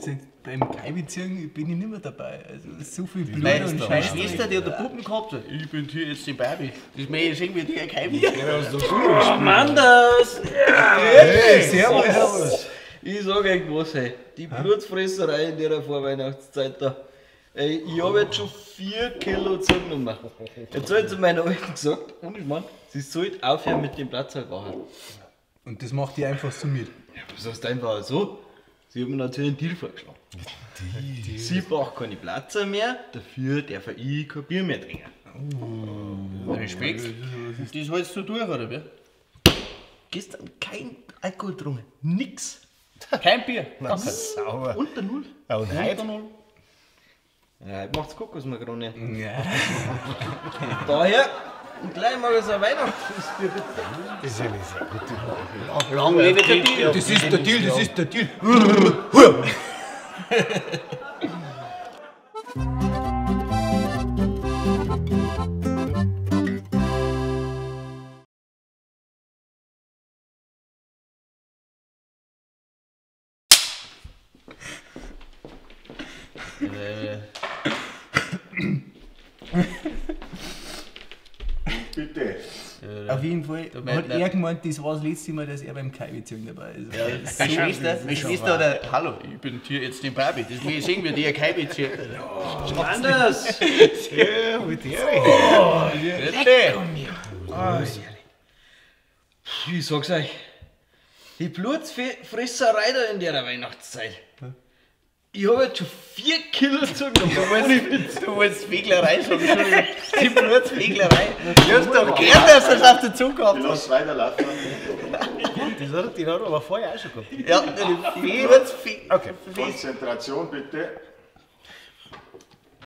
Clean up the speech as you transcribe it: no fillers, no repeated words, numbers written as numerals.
Gesagt, beim Kaibeziehen bin ich nicht mehr dabei. Also so viel Blut und Meine Scheiß. Schwester, die hat einen Puppen gehabt. Ich bin hier jetzt im Baby. Das möchte ich sehen, wie die Kaibe. Oh Mann, das! Hey, servus. Ich sag euch was, ey. Die Blutfresserei in der Vorweihnachtszeit da. Ey, ich hab jetzt schon 4 Kilo zugenommen. Jetzt hab ich zu meiner Alten gesagt, und ich mein, sie sollte aufhören mit dem Platzhaltwachen. Und das macht die einfach so mit. Ja, was heißt einfach so? Sie hat mir natürlich einen Deal vorgeschlagen. Sie braucht keine Platzer mehr, dafür darf ich kein Bier mehr trinken. Respekt. Das hältst du durch, oder wie? Gestern kein Alkohol getrunken. Nix. Kein Bier. Na, sauber. Unter Null. Ja, und heute? Unter Null. Ja, heute macht's Kokosmakrone. Ja. Daher, und gleich mal so ein Weihnachtsbier bitte. Das ist ja nicht sehr gut. Lang lebe der Deal. Das ist der Deal, das ist der Deal. Bitte. Auf jeden Fall meint hat er gemeint, das war das letzte Mal, dass er beim Kaibeziehen dabei ist. Meine Schwester hat ein, hallo, ich bin hier jetzt im Baby. Das möchte ich sehen, wie die Kaibe zieht. Anders! Ja, mit der. Bitte. Ich sag's euch, die Blutfresserei da in der Weihnachtszeit. Ich hab jetzt schon 4 Kilo zugenommen. Du wolltest Feglerei sagen, Entschuldigung. Die Blutfeglerei. Ich hab's doch gern, dass du das auf der Zunge gehabt Ich hast. lass weiterlaufen. Das hat, den hat er aber vorher auch schon gehabt. Ja, die Blutfe Okay. Konzentration bitte.